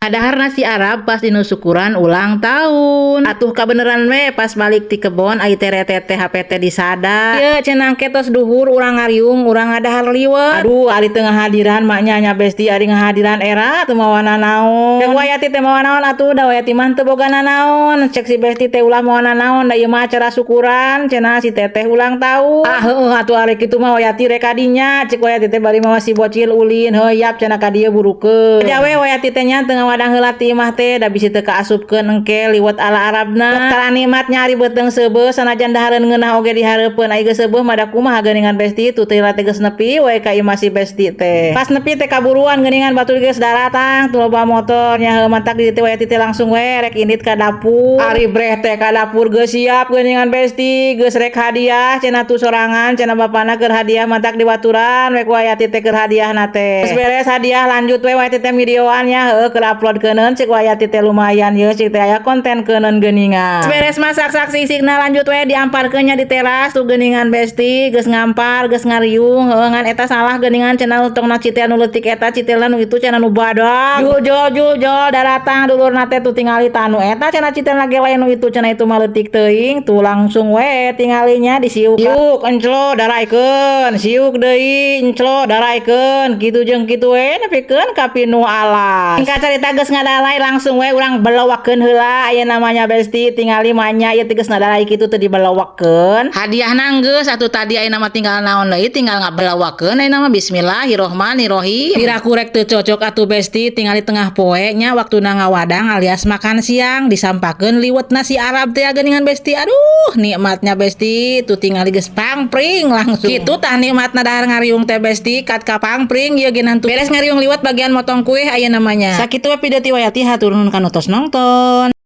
Ngadahar nasi Arab pas dina syukuran ulang tahun. Atuh kabeneran we pas balik ti kebon ai terete teh HP teh disada. Ieu cenah engke tos duhur urang ngariung, urang ngadahar liwet. Aduh, ari teu ngahadiran maknya nya, Besti, ari ngahadiran era teu mawa nanaon. Cek Wayati teh mawa naon atuh, da Wayati mah teu boga nanaon. Cek si Besti teh ulah mawa nanaon, da ieu mah acara syukuran cenah si teteh ulang tahun. Ah, heueuh atuh, ari kitu mah Wayati rek kadinya, cek Wayati teh bari mawa si bocil ulin, heuh cenah ka dieu burukeun. Jawe Wayati teh nya teu ngawadang heula ti imah teh, da bisi teu kaasupkeun engke liwet ala Arabna. Tara nikmat nya ari beuteung seubeuh, sanajan dahareun ngeunah oge dihareupeun, ai geus seubeuh mah da kumaha geuningan, Besti. Tuh teh geus nepi we ka imah si Besti teh. Pas nepi teh kaburuan geuningan, batur geus daratang tuh loba motor nya. Heuh, mantak di ditu Wayati teh langsung we rek indit ka dapur. Ari breh teh ka dapur geus siap geuningan, Besti, geus rek hadiah cenah tuh sorangan cenah bapana keur hadiah, mantak dibaturan we ku Wayati teh keur hadiahna teh. Geus beres hadiah, lanjut we Wayati teh videoan nya, heueuh, keur upload keuneun cek Wayati teh, lumayan ye cek teh aya konten keuneun geuningan. Geus beres masak saksi-sikna, lanjut we diamparkeun nya di teras tuh geuningan, Besti, geus ngampar, geus ngariung. Heueuh, ngan eta salah geuningan cenah tongna citel nu leutik, eta citelna nu itu cenah nu badag. Jul jol jul jol daratang dulurna teh, tuh tingali tanu eta cenah citelna ge lain nu itu cenah, itu mah leutik teuing. Tuh langsung we tingalinya disiuk. Siuk enclo daraikeun, siuk deui enclo daraikeun, kitu jeung kitu we nepikeun ka pinuh alas. Singkat carita geus ngadalai, langsung we urang belewakeun heula aya namanya, Besti. Tingali manya ieu teh geus ngadalai kitu teh dibelewakeun. Hadiahna geus atuh tadi, ayeuna mah tinggal naon deui, tinggal ngabelewakeun ayeuna mah. Bismillahirrohmanirrohim. Piraku rek teu cocok atuh, Besti, tingali tengah poe nya waktuna ngawadang alias makan siang, disampakeun liwet nasi Arab teh geuningan, Besti. Aduh, nikmatnya, Besti, tuh tingali geus pangpring langsung. Kitu tah nikmatna dahar ngariung teh, Besti, kat ka pangpring ieu geunan tuh. Beres ngariung liwet, bagian motong kue aya namanya. Sakitu we video ti Wayati, hatur nuhun kanu tos nongton.